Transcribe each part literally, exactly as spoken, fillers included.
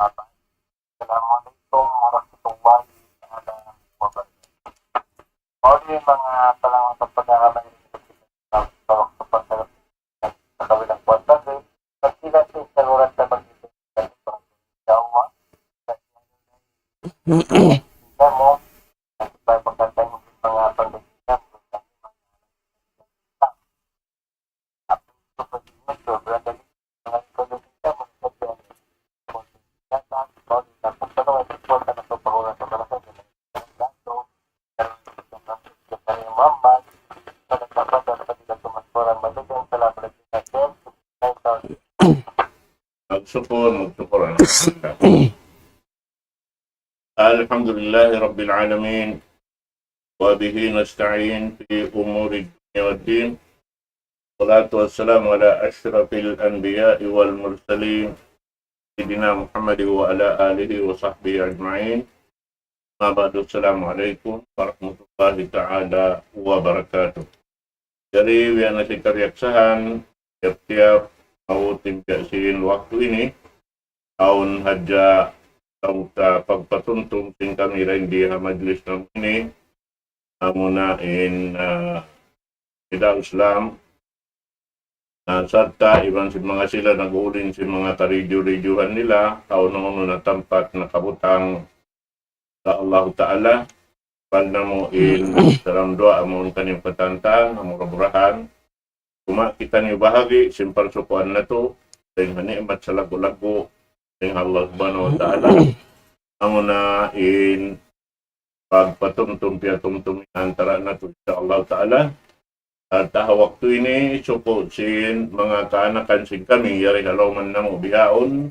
Assalamualaikum warahmatullahi taala wabarakatuh. Muli, manga talang pagpagkakamayan, sa kawilang kuwan tadi, pagsilat sa saluran sa pag-ibig, insya Allah, sa mo, sa pagkakamayan, mga pag-ibig, Magsukul, magsukul, anak. الحمد لله رب العالمين، وبه نستعين في أمور الدنيا والدين. والصلاة والسلام على أشرف الأنبياء والمرسلين، سيدنا محمد وعلى آله وصحبه أجمعين. أما بعد، السلام عليكم ورحمة الله تعالى وبركاته. Jari, biya' na sin kabiyaksahan, tiyap-tiyap mabuting biya' sin waktu ini, awn hadja tau ta pagpatumtum sin kami dayn di ha majlis namu' ini, amuna in, ah, Nida Islam, ah, sarta' iban sin manga sila nag-ulin sin manga karidyu-ridyuhan nila, awn unu-unu na tampat nakabutang sa Allahu Ta'ala. Pal namu' in salam duwaa mawn kaniyu katantan, mura-murahan kuma' kitaniyu bahagi' sin parsukuan natu', dayn ha ni'mat salaggu'-laggu', dayn ha Allah Subhanahu wa Ta'ala. Amuna in pagpatumtum piyatumtum antara natu', insya Allah Ta'ala. At ha waktu ini, suku' sin manga kaanakan sin kami, yari ha lawman namu' bihaun.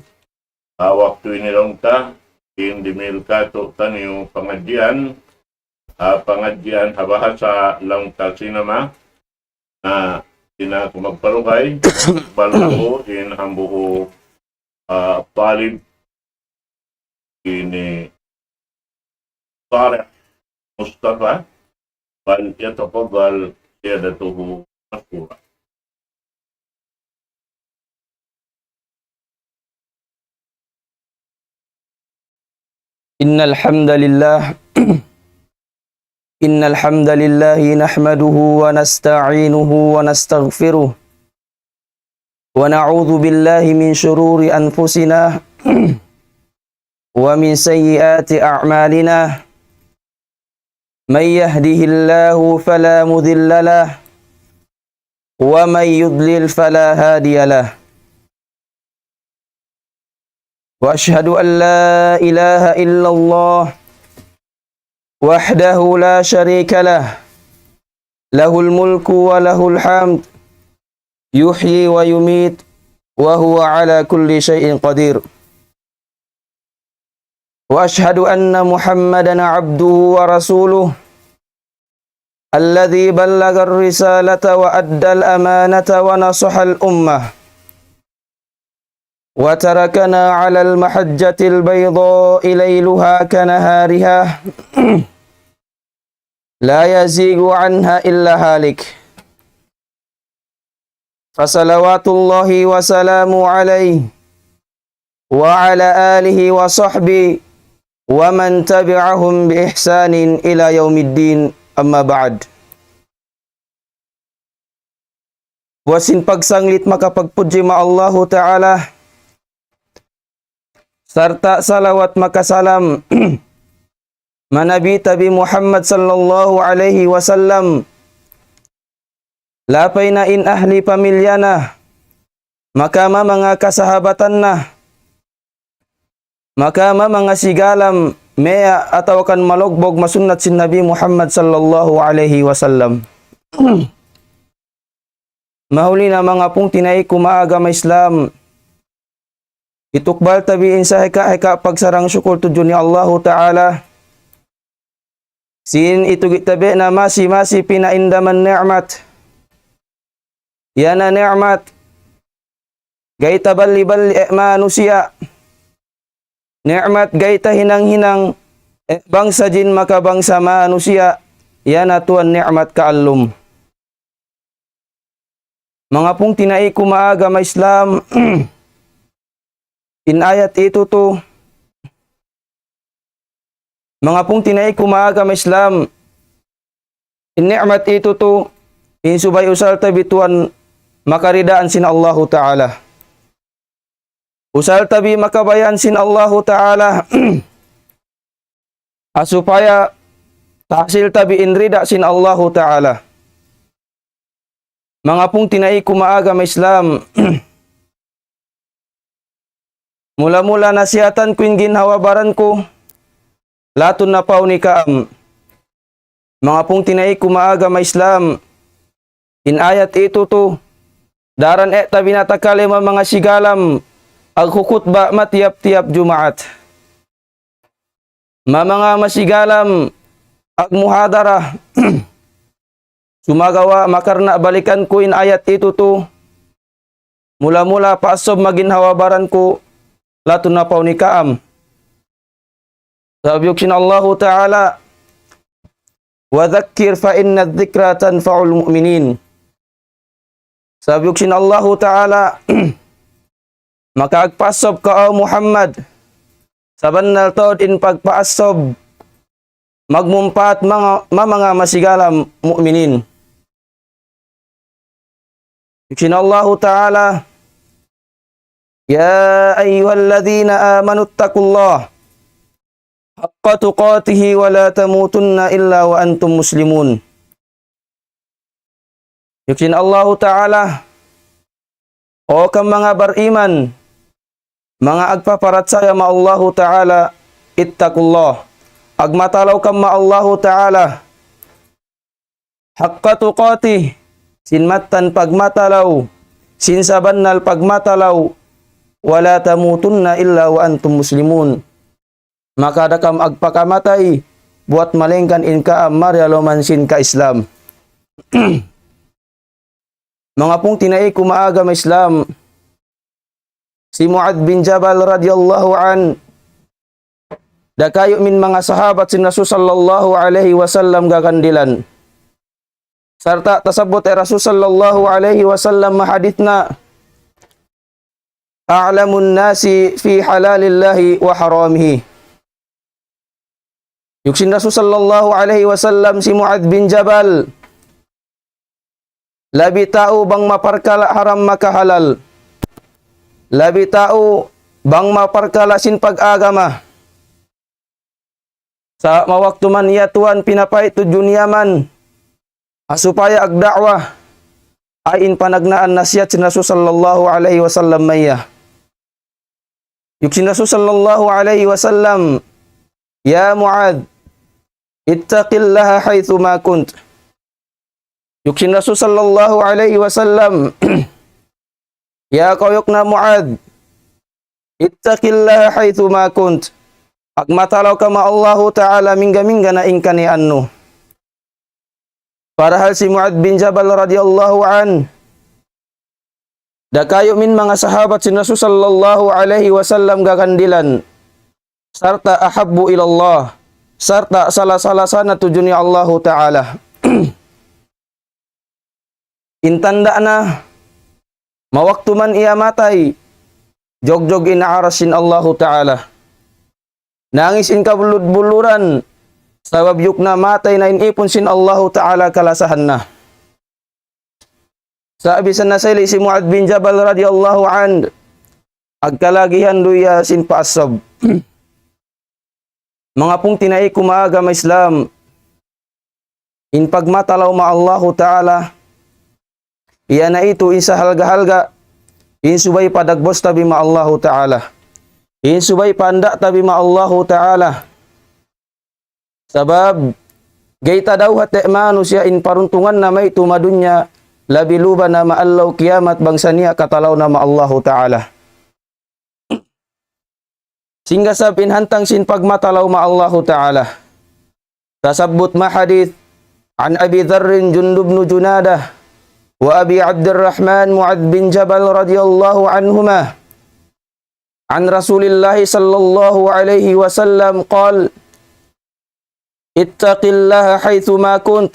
Ha waktu ini laung ta, in dimihil kātu'niyu pangadjian, ha pangadjian ha bahasa laung ta Sinama, na di' na aku magparugay, bal aku in hambuuk, ah, talib ini Saleh Mustafa, فليتفضل سيادته مشكورا. إن الحمد لله، إن الحمد لله نحمده ونستعينه ونستغفره، ونعوذ بالله من شرور أنفسنا ومن سيئات أعمالنا. من يهده الله فلا مضل له، ومن يضلل فلا هادي له. وأشهد أن لا إله إلا الله وحده لا شريك له، له الملك وله الحمد، يحيي ويميت، وهو على كل شيء قدير. وأشهد أن محمدا عبده ورسوله، الذي بلغ الرسالة وأدى الأمانة ونصح الأمة، وتركنا على المحجة البيضاء ليلها كنهارها، لا يزيغ عنها إلا هالك. فصلوات الله وسلامه عليه وعلى آله وصحبه ومن تبعهم بإحسان إلى يوم الدين، أما بعد. Puas sin pagsanglit makapagpudji pa Allahu Ta'ala, sarta' salawat makasalam pa Nabi ta bi Muhammad sallallahu alayhi wasallam, lapay na in ahli pamilya na, makama manga kasahabatan na, makama manga sigalam maya' atawa kan malugbug masunnat sin Nabi Muhammad sallallahu alayhi wasallam. Mahuli na manga pungtina'i ku ha agama Islam, hitukbal ta bi in sahika-hika pagsarang-sukul tudju pa Allahu Ta'ala sin hitugi' ta bi na masi-masi pinaindaman ni'mat. Yan na ni'mat ga'i ta balli-balli, eh, manusiya'. Ni'mat ga'i ta hinang-hinang, eh, bangsa jin makabangsa manusiya'. Yan na tuwan ni'mat kaallum. Manga pungtina'i ku ha agama Islam, in ayat ini tu, Manga pungtina'i ku ha agama Islam, in ni'mat itu tu, in subay usal ta bituan makaridaan sin Allahu Ta'ala. Usal ta bi makabayaan sin Allahu Ta'ala. Ha supaya tahasil ta bi in rida sin Allahu Ta'ala. Manga pungtina'i ku ha agama Islam. Mula-mula nasihatan ku in ginhawa-baran ku, latun na pa unu kaam. Manga pungtina'i ku ha agama Islam, in ayat itu tu, daran e' ta binatakale ma manga sigalam, ag khutba matiyap-tiyap Jumaat. Ma manga masigalam, ag muhadara, sumagawa' makarna' balikan ku in ayat itu tu, mula-mula pa asub magin hawa-baran ku, latun na pa unu kaam. Sabab yuk sin Allahu Ta'ala, وذكر فإن الذكرى تنفع المؤمنين. Sabab yuk sin Allahu Ta'ala, makaagpasub kaw Muhammad, sabannal tuud in pagpaasub, magmumpaat manga, ma manga masigalam mu'minin. Yuk sin Allahu Ta'ala, يا أيها الذين آمنوا اتقوا الله حق تقاته ولا تموتن إلا وأنتم مسلمون. Yuk sin Allahu Ta'ala, O kamu manga bariman, manga agpaparachaya ma Allahu Ta'ala, اتقوا الله. Agmatalaw kamu ma Allahu Ta'ala. حق تقاته, sin mattan pagmatalaw, sin sabannal pagmatalaw, ولا تموتن إلا وأنتم مسلمون. Maka da kamu agpakamatay, buwat malaingkan in kaam mari ha lawm sin ka-Islam. Manga pungtina'i ku ha agama Islam, si Mu'adh bin Jabal radiyallahu anhu, da kayu' amu in manga sahabat sin Rasul sallallahu alayhi wasallam gagandilan. Sarta' tasabbut hi Rasul sallallahu alayhi wasallam ha hadith niya, أعلم الناس في حلال الله وحرامه. Yuk sin Rasul sallallahu alayhi wasallam si Mu'adh bin Jabal, labi tau bang ha parkala' haram makahalal. Labi tau bang ha parkala' sin pag-agama. Sa' waktu man iya tuwan pinapay tudju niya man, ha supaya agda'wa, ay in panagnaan nasihat sin Rasul sallallahu alayhi wasallam maiya. Yuk sin Rasul sallallahu alayhi wasallam, يا معاذ اتق الله حيثما كنت. Yuk sin Rasul sallallahu alayhi wasallam, ya kaw yuk na Mu'adh, اتق الله حيثما كنت. Agmatalaw kaw ma Allahu Ta'ala mingga-mingga na in kanianu. Parahal si Mu'adh bin Jabal radiyallahu anhu, da kayu' amu in manga sahabat sin Rasul sallallahu alayhi wasallam gagandilan. Sarta' أحب إلى الله. Sarta' sala-sala sana tudju niya Allahu Ta'ala. In tanda' niya, ha waktu man iya matay, jugjug in aras sin Allahu Ta'ala. Nangis in kabulud-buluran, sabab yuk na matay na in ipun sin Allahu Ta'ala kalasahan niya. Sa' bisan na sili si Mu'adh bin Jabal radiyallahu anhu, agkalagihan duya sin paasub. Manga pungtina'i ku ha agama Islam, in pagmatalaw ma Allahu Ta'ala, iya na itu in sahalga'-halga', in subay padagbus ta bi ma Allahu Ta'ala. In subay panda' ta bi ma Allahu Ta'ala. Sabab, gay ta daw hati manusiya' in paruntungan na maytu' ha dunya, labi luba na ha adlaw kiyamat bang saniya katalaw na ma Allahu Ta'ala. Singga sab in hantang sin pagmatalaw ma Allahu Ta'ala. Tasabbut ha hadith, عن أبي ذر جندب بن جنادة وأبي عبد الرحمن معاذ بن جبل رضي الله عنهما عن رسول الله صلى الله عليه وسلم قال: اتق الله حيثما كنت،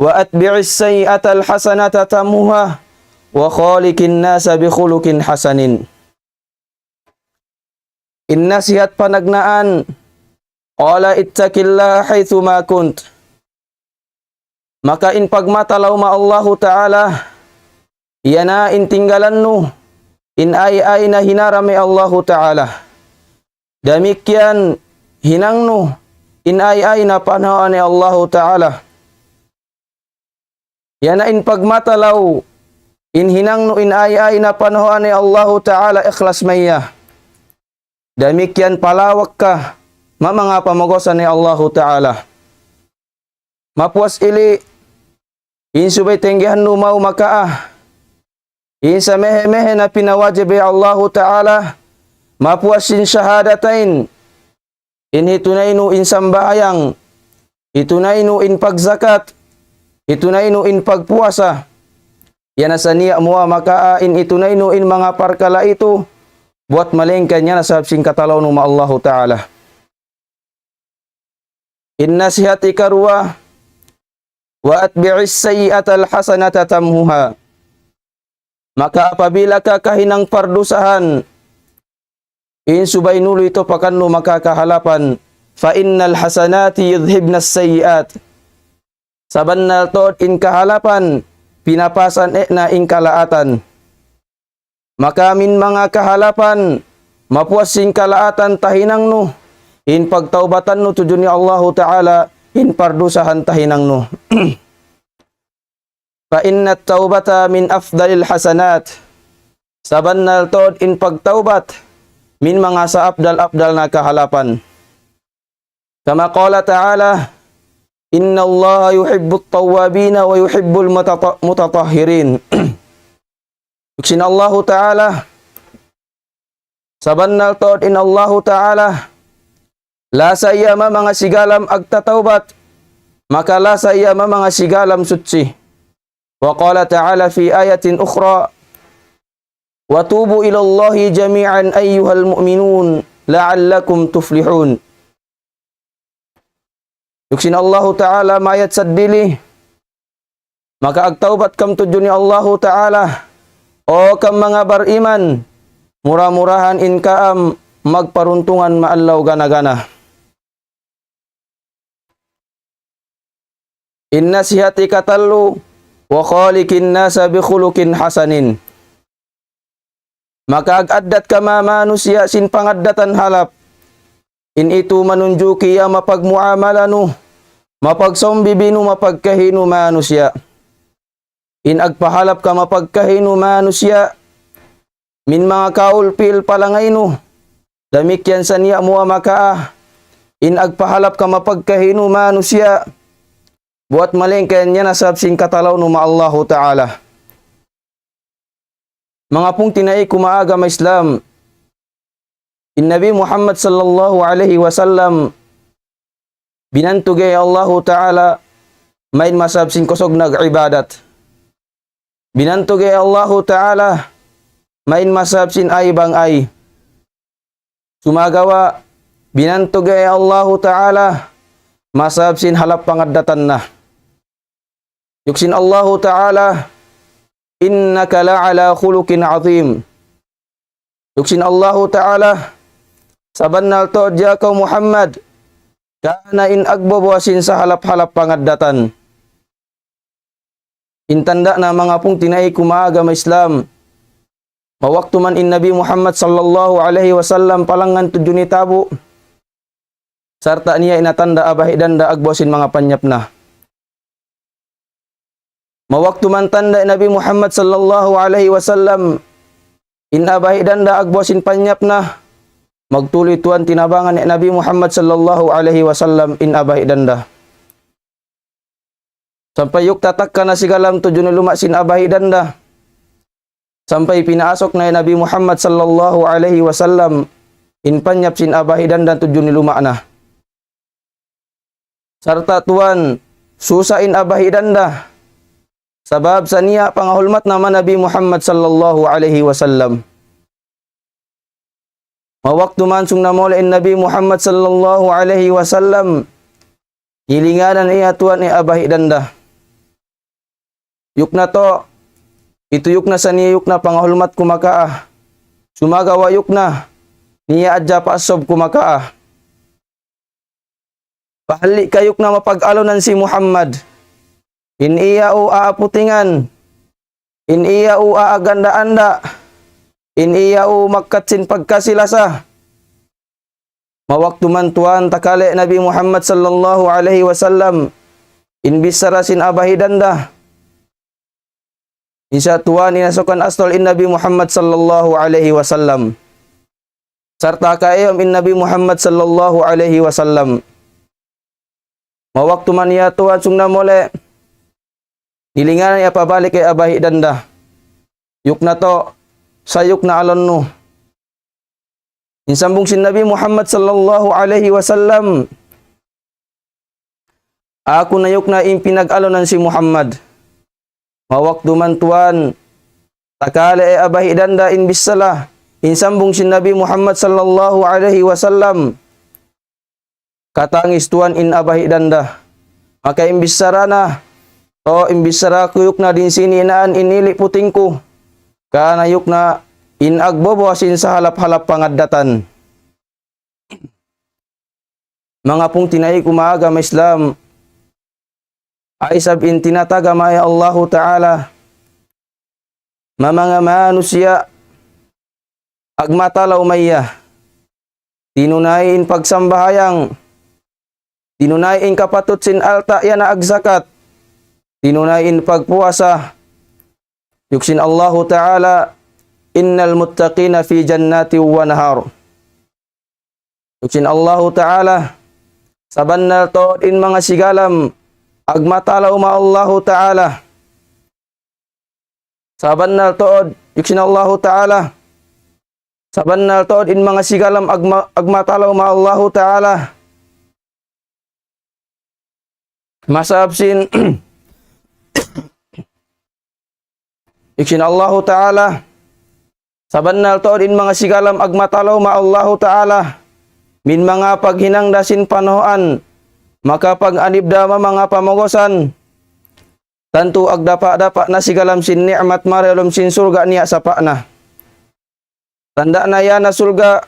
وأتبع السيئة الحسنة تمحها، وخالق الناس بخلق حسن. In nasihat panagnaan, قال اتق الله حيثما كنت. Maka in pagmatalaw ma Allahu Ta'ala, yan na in tinggalan nu, in ay-ay na hinaram hi Allahu Ta'ala. Damikkiyan hinang nu, in ay-ay na panawaan hi Allahu Ta'ala. Yan na in pagmatalaw, in hinang nu, in ay-ay na panawaan hi Allahu Ta'ala ikhlas maiya. Damikkiyan palawak ka, ma manga pamagossan hi Allahu Ta'ala. Mapuas ili, in subay tenggehan nu mau makaa. In samihi-mihi na pinawajib hi Allahu Ta'ala, mapuas sin shahadatain, in hitunay nu in sambahayang, hitunay nu in pagzakat, hitunay nu in pagpuasa. Yan na sa niya mu makaa in hitunay nu in manga parkala' itu, buat malayngkan yan na sabab sin katalaw nu ma Allahu Ta'ala. In nasihat ikaruwa, وأتبع السيئة الحسنة تمحها. Maka apabila kaw kahinang pardusahan, in subay nulu itu pakan nu maka kahalapan, فإن الحسنات يذهبن السيئات. Sabannal tuud in kahalapan, pinapasan na in kalaatan. Maka amin manga kahalapan, mapuas sin kalaatan tahinang nu, in pagtaubatan nu tudju ni Allahu Ta'ala, in pardusahan tahinang nu. فإن التوبة من أفضل الحسنات. Sabannal tuud in pagtaubat, amin manga sa-apdal-apdal na kahalapan. كما قال تعالى: إن الله يحب التوابين ويحب المتط-، المتطهرين. Duk sin Allahu Ta'ala, sabannal tuud in Allahu Ta'ala, lasa niya ma manga sigalam agtataubat, maka lasa niya ma manga sigalam suchi. وقال تعالى في آية أخرى: وتوبوا إلى الله جميعا أيها المؤمنون لعلكم تفلحون. Duk sin Allahu Ta'ala mayat sadili, maka agtaubat kam tudju ni Allahu Ta'ala, o kam manga bariman, mura-murahan in kaam magparuntungan maallaw gana-gana. In nasihat ikatallu, وخالق الناس بخلق حسن. Maka ag-addat ka ma manusiya' sin pangaddatan halap. In itu manunjuki ya mapagmuamala nu, mapagsaumbibi nu, mapagkahi nu manusiya'. In agpahalap ka mapagkahi nu manusiya', amin manga kaul pil palangay nu. Damikkiyan sa niya mu makaa. In agpahalap ka mapagkahi nu manusiya', buat malayngkan yan na sabab sin katalaw nu ma Allahu Ta'ala. Manga pungtina'i ku maagama Islam, in Nabi Muhammad sallallahu alayhi wasallam, binantug hi Allahu Ta'ala, main masab sin kusug nag-ibadat. Binantug hi Allahu Ta'ala, main masab sin ay bang ay. Sumagawa', binantug hi Allahu Ta'ala, masab sin halap pangaddatan na. Duk sin Allahu Ta'ala, إنك لعلى خلق عظيم. Duk sin Allahu Ta'ala, sabannal tuud ya kaw Muhammad, kaw na in agbubuas sin sahalap-halap pangaddatan. In tanda' na manga pungtina'i ku maagama Islam, mawaktu man in Nabi Muhammad sallallahu alayhi wasallam palangan tudju ni tabu', sarta' niya inatanda' abahi danda agbuas sin manga panyap na. Mawaktu man tanda' Nabi Muhammad sallallahu alayhi wasallam, in abahi danda agbuas sin panyap na, magtuloy tuwan tinabangan Nabi Muhammad sallallahu alayhi wasallam in abahi danda. Sampay yuk tatakka na sigalam tudju ni luma' sin abahi danda. Sampay pinaasuk na Nabi Muhammad sallallahu alayhi wasallam in panyap sin abahi danda tudju ni luma' na. Sarta' tuwan, susa in abahi danda. Sabab sa niya pangahulmat na ma Nabi Muhammad sallallahu alayhi wasallam. Mawaktu mansung na muli in Nabi Muhammad sallallahu alayhi wasallam, ngilinganan niya tuwan in abahi danda. Yuk na tu, itu yuk na sa niya yuk na pangahulmat ku makaa. Sumagawa' yuk na, niya adja pa asub ku makaa. Pahalli' kayuk na mapag-alunan sin Muhammad. In iya u aaputingan. In iya u aaganda-anda. In iya u makkat sin pagkasi-lasa. Mawaktu man tuwan takale' Nabi Muhammad sallallahu alayhi wasallam in bichara sin abahi danda. In sa tuwan in asukan astal in Nabi Muhammad sallallahu alayhi wasallam. Sarta' kaiyum in Nabi Muhammad sallallahu alayhi wasallam. Mawaktu man iya tuwan sung na muli. Nilingan niya pabalik in abahi danda. Yuk na to, sa yuk na alun nu. In sambung sin Nabi Muhammad sallallahu alayhi wasallam. Aku na yuk na in pinag-alunan sin Muhammad. Mawaktu man tuwan, takale' in abahi danda in bichara, in sambung sin Nabi Muhammad sallallahu alayhi wasallam. Katangis tuwan in abahi danda. Maka in bichara na, to in bichara ku yuk na din sin inaan in ili' puting ku. Kana yuk na in agbobo sin sahalap-halap pangaddatan. Manga pungtina'i ku ha agama Islam, ay isab in tinatagama hi Allahu Ta'ala, manga manusiya' agmatalaw maya. Tinunay in pagsambahayang, tinunay in kapatut sin alta' yan na agzakat, tinunay in pagpuasa. Yuk sin Allahu Ta'ala, إن المتقين في جنات ونهر. Yuk sin Allahu Ta'ala, sabannal tuud in manga sigalam agmatalaw ma Allahu Ta'ala. Sabannal tuud, yuk sin Allahu Ta'ala. Sabannal tuud in manga sigalam agma-, agmatalaw ma Allahu Ta'ala. Masab sin, yuk sin Allahu Ta'ala. Sabannal tuud in manga sigalam agmatalaw ma Allahu Ta'ala. Min manga paghinang da sin panuhan, maka pag-anib da ma manga pamugusan. Tantu agdapa'-dapa' na sigalam sin ni'mat mari ha lawm sin surga' niya sapa' na. Tanda' na yan na surga',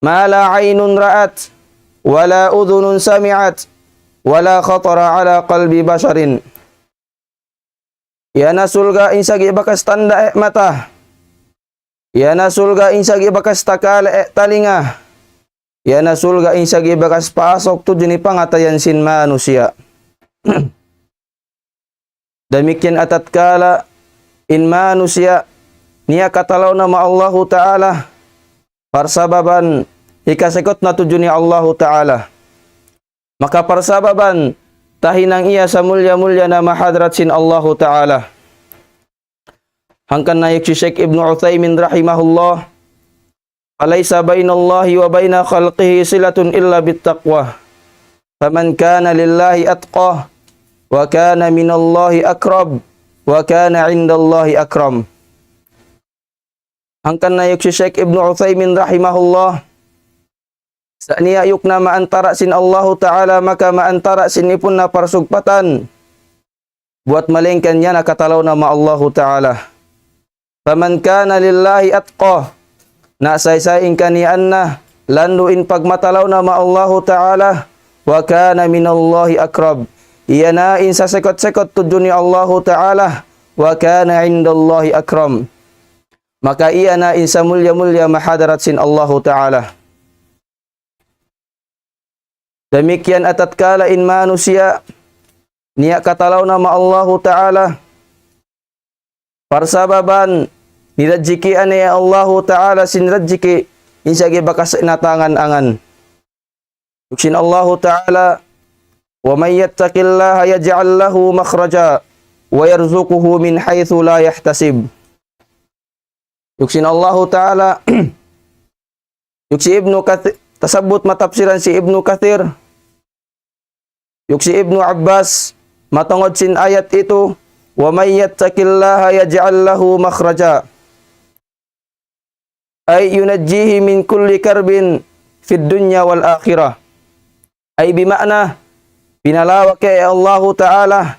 ما لا عين رأت ولا أذن سمعت ولا خطر على قلب بشر. Yan na surga' in sagi' bakas tanda' mata. Yan na surga' in sagi' bakas takale' talinga. Yan na surga' in sagi' bakas pasuk tudju ni pangatayan sin manusiya'. Damikkiyan atatkala in manusiya' niya katalaw na ma Allahu Ta'ala, parsababan hikasikut na tudju ni Allahu Ta'ala. Maka parsababan tahinang iya samulya-mulya na mahadrat sin Allahu Ta'ala. Hangkan na yuk hi Shaykh Ibnu Uthaymin rahimahullah, فليس بين الله وبين خلقه صلة إلا بالتقوى. فمن كان لله أتقى وكان من الله أقرب وكان عند الله أكرم. Hangkan na yuk hi Shaykh Ibnu Uthaymin rahimahullah, sa' niya yuk na maantara' sin Allahu Ta'ala, maka maantara' sin ipun na parsugpatan. Buwat malayngkan niya nakatalaw na ma Allahu Ta'ala. فمن كان لله أتقى. Na saysay in kaniyaan na, landu' in pagmatalaw na ma Allahu Ta'ala, وكان من الله أقرب. Iya na in sasikut-sikut tudju ni Allahu Ta'ala, وكان عند الله أكرم. Maka iya na in samulya-mulya mahadrat sin Allahu Ta'ala. Damikkiyan atatkala in manusiya' niya katalaw na ma Allahu Ta'ala. Parsababan nirajikian hi Allahu Ta'ala sin rajiki in sagi' bakas natangan-angan. Yuk sin Allahu Ta'ala, ومن يتق الله يجعل له مخرجا ويرزقه من حيث لا يحتسب. Yuk sin Allahu Ta'ala, yuk hi Ibnu Kathir, tasabbut matapsiran hi Ibnu Kathir, yuk hi Ibnu Abbas, matungud sin ayat yadtu, ومن يتق الله يجعل له مخرجا. أي ينجيه من كل كرب في الدنيا والآخرة. Ay bima'na, pinalawak hi Allahu Ta'ala,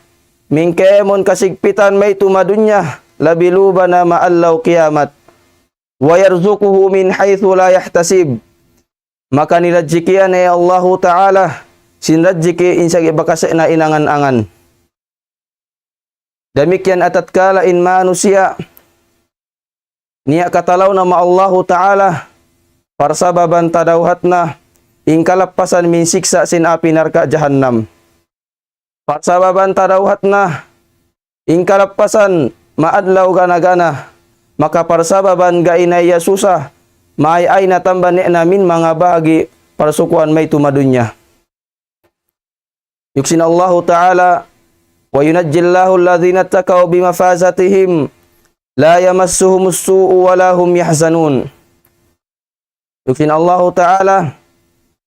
mingkaymun kasigpitan maytu' ha dunya, labi luba na maallaw kiyamat. ويرزقه من حيث لا يحتسب. Maka nirajikian hi Allahu Ta'ala, sin rajiki in sagi' bakas na inangan-angan. Damikkiyan atatkala in manusiya' niya' katalaw na ma Allahu Ta'ala, parsababan tadawhat na in kalappasan min siksa' sin api narka' jahannam. Parsababan tadawhat na in kalappasan maadlaw gana-gana, maka parsababan ga'i na iya susa, maay-ay na tamban niya na min manga bahagi' parsukuan maytu madunya. Yuksin Allahu Ta'ala, وينجي الله الذين اتقوا بمفازتهم لا يمسهم السوء ولا هم يحزنون. Yuksin Allahu Ta'ala,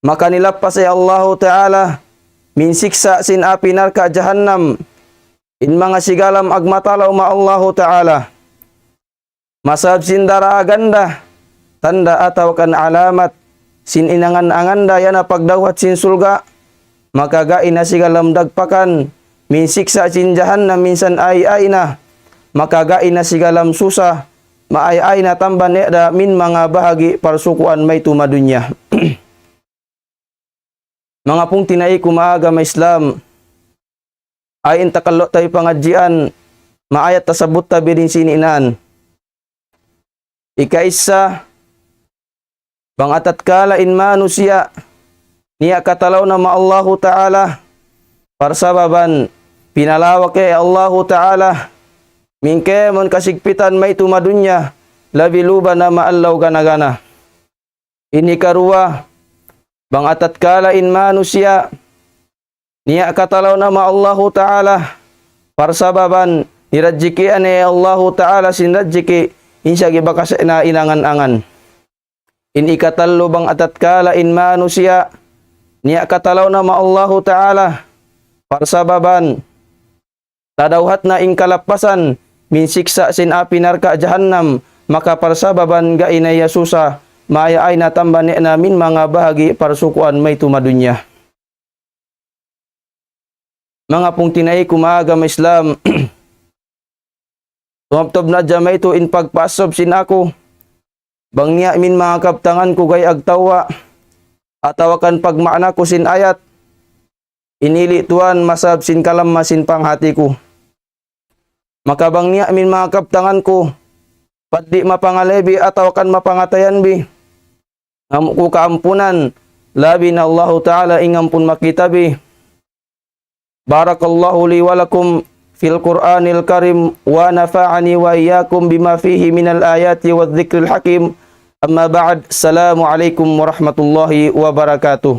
maka nilappas ay Allahu Ta'ala min siksa' sin api narka' jahannam in manga sigalam agmatalaw ma Allahu Ta'ala. Masab sin dara aganda, tanda' atawa kan alamat sin inangan-anganda yan ha pagdawhat sin surga', maka ga'i na sigalam dagpakan min siksa' sin jahannam minsan ay-ay na, maka ga'i na sigalam susa, maay-ay na tamban niya da min manga bahagi' parsukuan maytu madunya. Manga pungtina'i ku maagama Islam, ay in takallu' tayu pangadjian, maayat tasabut ta birin sini inan. Ikaisa, bang atatkala in manusiya' niya' katalaw na ma Allahu Ta'ala, parsababan pinalawak ay Allahu Ta'ala, mingke mun kasigpitan maytu madunya, labi luba na maallaw gana-gana. Ini karuwa, bang atatkala in manusiya' niya' katalaw na ma Allahu Ta'ala, parsababan nirajiki anay Allahu Ta'ala sin rajiki in sagi' bakas na inangan-angan. In ikatallu bang atatkala in manusiya' niya' katalaw na ma Allahu Ta'ala, parsababan tadawhat na in kalappasan min siksa' sin api narka' jahannam, maka parsababan ga'i na iya susa, maay-ay na tamban niya na min manga bahagi' parsukuan maytu madunya. Manga pungtina'i ku maagama Islam, tumabtab na hadja maytu in pagpasub sin aku, bang niya' min manga kabtangan ku ga'i agtawa', atawa kan pagmaana ku sin ayat, ini li Tuhan masab sin kalamma sin panghati ku. Maka bang niya' min manga kabtangan ku, pagdi' mapangalebi atawa kan mapangatayan bi, ngamu' ku kaampunan, labi na Allahu Ta'ala in ampun makita bi. بارك الله لي ولكم في القرآن الكريم ونفعني وإياكم بما فيه من الآيات والذكر الحكيم. أما بعد، السلام عليكم ورحمة الله وبركاته.